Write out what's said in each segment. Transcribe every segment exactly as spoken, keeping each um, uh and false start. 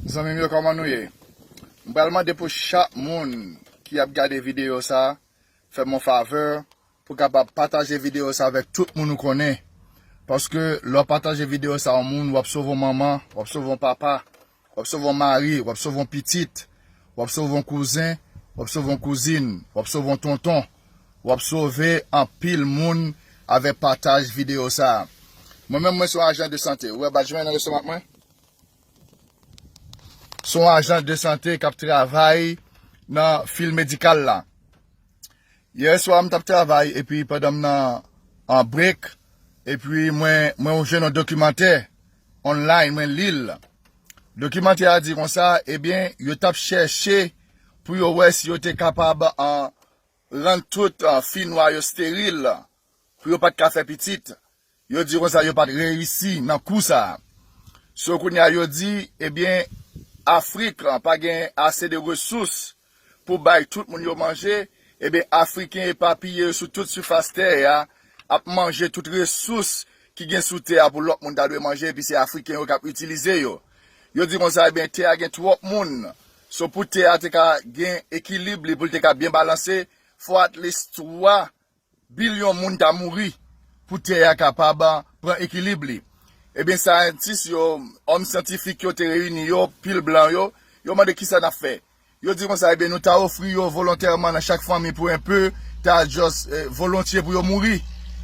Zanmi m yo, kòman nou ye? M pral mande pou chak moun ki ap gade videyo sa, fè m yon favè pou kapab pataje videyo sa avèk tout moun ou konnen. Paske lè w pataje videyo sa yon moun, w ap sove yon manman, w ap sove yon papa, w ap sove yon mari, w ap sove yon pitit, w ap sove yon kouzen, w ap sove yon kouzin, w ap sove yon tonton, w ap sove anpil moun avèk pataj videyo sa. Mwen menm, mwen se yon ajan de sante. Ou wè badj mwen nan lestomak mwen? Se yon ajan de sante k ap travay nan fil medikal la. Yè swa, m t ap travay, epi pandan m nan an break, epi mwen, mwen jwenn yon dokimantè online, mwen li l. Dokimantè a di konsa, ebyen, yo t ap chèche pou yo wè si yo te kapab an, rann tout an, fi nwa yo steril, pou yo pa t ka fè pitit. Yo di konsa yo pa t reyisi nan kou sa a. So kounye a yo di, ebyen, Afrik pa gen ase de resous pou bay tout moun yo manje, ebyen, Afriken epapiye sou tout sifas tè a ap manje tout resous ki gen sou tè a pou lòt moun ta dwe manje, epi se Afriken yo k ap itilize yo. Yo di konsa, ebyen, tè a gen twòp moun. So pou tè a te ka gen ekilib li, pou l te ka byen balanse, fò at least twa bilyon moun ta mouri pou tè a kapab pran ekilib li. Ebyen, syantis yo, òm syantifik yo te reyini yo, pil blan yo, yo mande kisa n ap fè. Yo di konsa, ebyen, nou ta ofri yo volontèman nan chak fanmi pou enpe, ta just, eh, volontye pou yo mouri.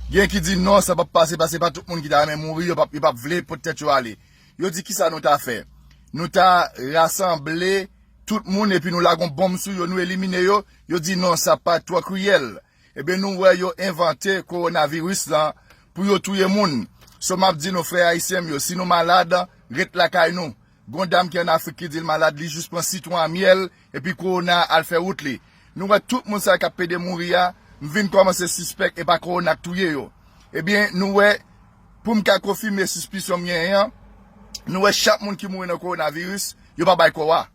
Gen ki di non, sa p ap pase, paske pa tout moun ki ta renmen mouri, yo p ap, yo p ap vle pot tèt yo ale. Yo di kisa nou ta fè. Nou ta rasanble tout moun epi nou lage yon bonm sou yo, nou elimine yo. Yo di non, sa pa twò kriyèl. Ebyen, nou wè yo envante kowonaviris lan pou yo touye moun. So, m ap di nou, frè ayisyen m yo, si nou malad, ret lakay nou. Gon dam ki ann Afrik ki di l malad, li jis pran sitwon a myèl, epi kowona al fè wout li. Nou wè tout moun sa yo k ap pede mouri a, m vin kòmanse sispèk e pa kowona k touye yo. Ebyen, nou wè, pou m ka konfime sispisyon m genyen an, nou wè chak moun ki mouri nan kowonaviris, yo pa bay kò a.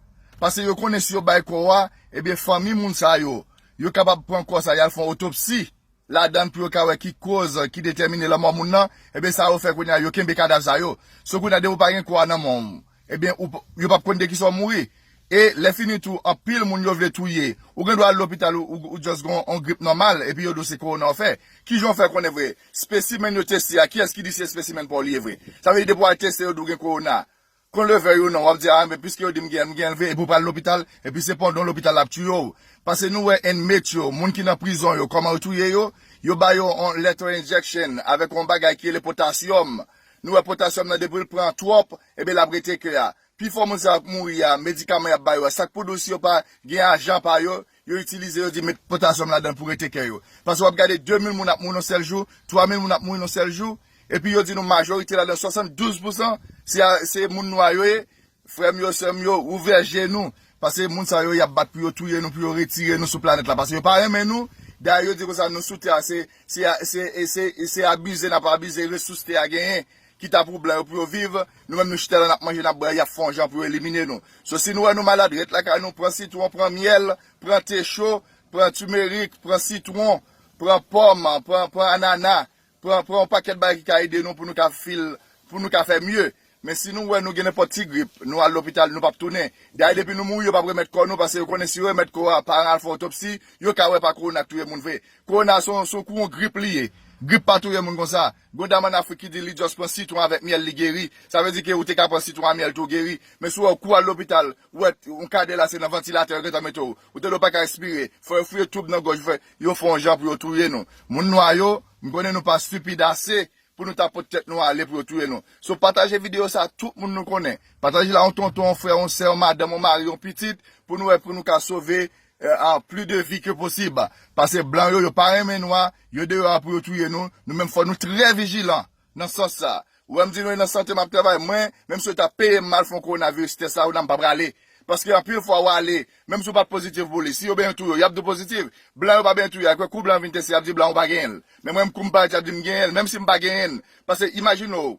Paske yo konnen si yo bay kò a, ebyen, fanmi moun sa yo, yo kapab pran kò sa, y al fè yon otopsi ladan l pou yo ka wè ki koz ki detèmine lanmò moun nan, ebyen, sa yo fè kounye a, yo kenbe kadav sa yo. So kounye a, depi w pa gen kò a nan men w, ebyen, ou p-, yo p ap konn de kisa w mouri. E lè fini tou, anpil moun yo vle touye. Ou gen dwa al lopital, ou, ou, ou just gen yon grip nòmal, epi yo di w se kowona w fè. Kijan w fè konnen vre? Spesimen yo teste a, kiyès ki di se spesimen pa w li ye vre? Sa vle di depi w al teste, yo di w gen kowona. Kon leve yo non, w ap di, a, men piske yo di m gen, m gen vre, epi w pral lopital, epi se pandan w lopital l ap tiye w. Paske nou wè inmate yo, moun ki nan prizon yo, kòman yo touye yo? Yo ba yo yon lethal injection avèk yon bagay ki rele potasyòm. Nou wè potasyòm nan depi l pran twòp, ebyen l ap rete kè a. Pifò moun sa yo k mouri a, medikaman y ap ba yo a, sa k pou di w si yo pa gen ajan pa yo, yo itilize, yo di met potasyòm ladan l pou rete kè yo. Paske w ap gade de mil moun ap mouri nan sèl jou, twa mil moun ap mouri nan sèl jou, epi yo di nou majorite ladan, swasanndouz pousan, se a, se moun nwa yo ye. Frè m yo, sè m yo, ouvè je nou. Paske moun sa yo, y ap bat pou yo touye nou, pou yo retire nou sou planèt la. Paske yo pa renmen nou. Dayè, yo di konsa, nou sou tè a, se, se, se, se, se abize n ap abize resous tè a genyen, ki ta pou blan yo pou yo viv. Nou menm, nou chita la, n ap manje, n ap bwè, y ap fè yon jan pou yo elimine nou. So, si nou wè nou malad, ret lakay nou, pran sitwon, pran myèl, pran te cho, pran timerik, pran sitwon, pran pòm, pran, pran anana, pran, pran yon pakèt bagay ki ka ede nou pou nou ka fil, pou nou ka fè mye. Men si nou wè nou gen nenpòt ti grip, nou al lopital, nou p ap tounen. Dayè, depi nou mouri, yo p ap remèt kò nou, paske yo konnen si yo remèt kò a, paran al fè otopsi, yo ka wè pa kowona k touye moun vre. Kowona se yon, se yon kou yon grip li ye. Grip pa touye moun konsa. Gon dam ann Afrik ki di li just pran sitwon avèk myèl, li geri. Sa vle di ke ou te ka pran sitwon a myèl tou, ou geri. Men si w wè w kou al lopital, ou wè yon kadè la se nan vantilatè yo gentan mete w. Ou tande w pa ka respire. Fò yo fouye toub nan gòj, fè, yo fè yon jan pou yo touye nou. Moun nwa yo, m konnen nou pa stipid ase pou nou ta pot tèt nou ale pou yo touye nou. So, pataje videyo sa a, tout moun nou konnen. Pataje l a yon tonton, yon frè, yon sè, yon madanm, yon mari, yon pitit, pou nou wè, pou nou ka sove, eh, a, plis de vi ke posib. Paske blan yo, yo pa renmen nwa, yo deyò a pou yo touye nou. Nou menm, fò nou trè vijilan nan sans sa. Ou wè m di nou, e nan sante m ap travay. Mwen, menm si yo ta peye m mal fè yon kowonaviris tès la, ou nan m pa prale. Paske anpil fwa w ale, menm si w pa t pozitif pou li, si yo benyen touye w, y ap di w pozitif. Blan yo pa benyen touye, akwè kou blan vin teste, y ap di blan ou pa genyen l. Men mwen, kou m parèt, y ap di m genyen l, menm si m pa genyen l. Paske imajine w,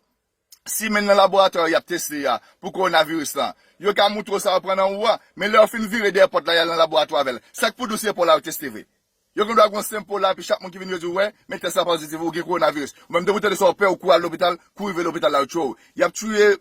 simen nan laboratwa y ap teste a pou kowonaviris lan. Yo ka moutre w sa yo pran nan ou a, men lè yo fin vire dèyè pòt la, y al nan laboratwa avè l. Sa k pou di w se pa w la yo teste vre? Yo gen dwa gen yon senp po la, epi chak moun ki vin yo di w, wè, men tès la pozitif, ou gen kowonaviris. Ou menm depi w tande sa, w pè, ou kouri al lopital, kou rive lopital la, yo tchwe w. Y ap touye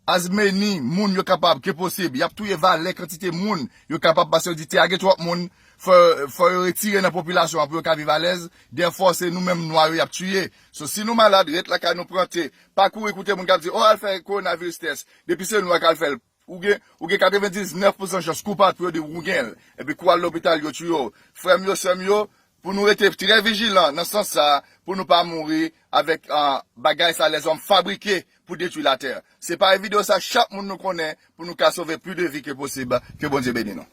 As many moun yo kapab ke posib. Y ap touye valè kantite moun yo kapab, paske yo di te a gen twòp moun, fò, fò yo retire nan popilasyon an pou yo ka viv alèz. Therefore, se nou menm nwa yo y ap tiye. So, si nou malad, ret lakay nou, pran te. Pa kouri koute moun k ap di, oh, al fè kowonaviris tès. Depi se nwa k al fè l, ou gen, ou gen katrevendiznèf pousan chans kou pa t pou yo di ou gen l. Epi kou al lopital, yo tiye w. Frè m yo, sè m yo, pou nou rete trè vijilan nan sans sa, pou nou pa mouri avèk, ah, bagay sa lèzòm fabrike pou detwi latè. Se pare videyo sa, chak moun nou konnen, pou nou ka sove plis de vi ke posib. Ke Bondye beni nou.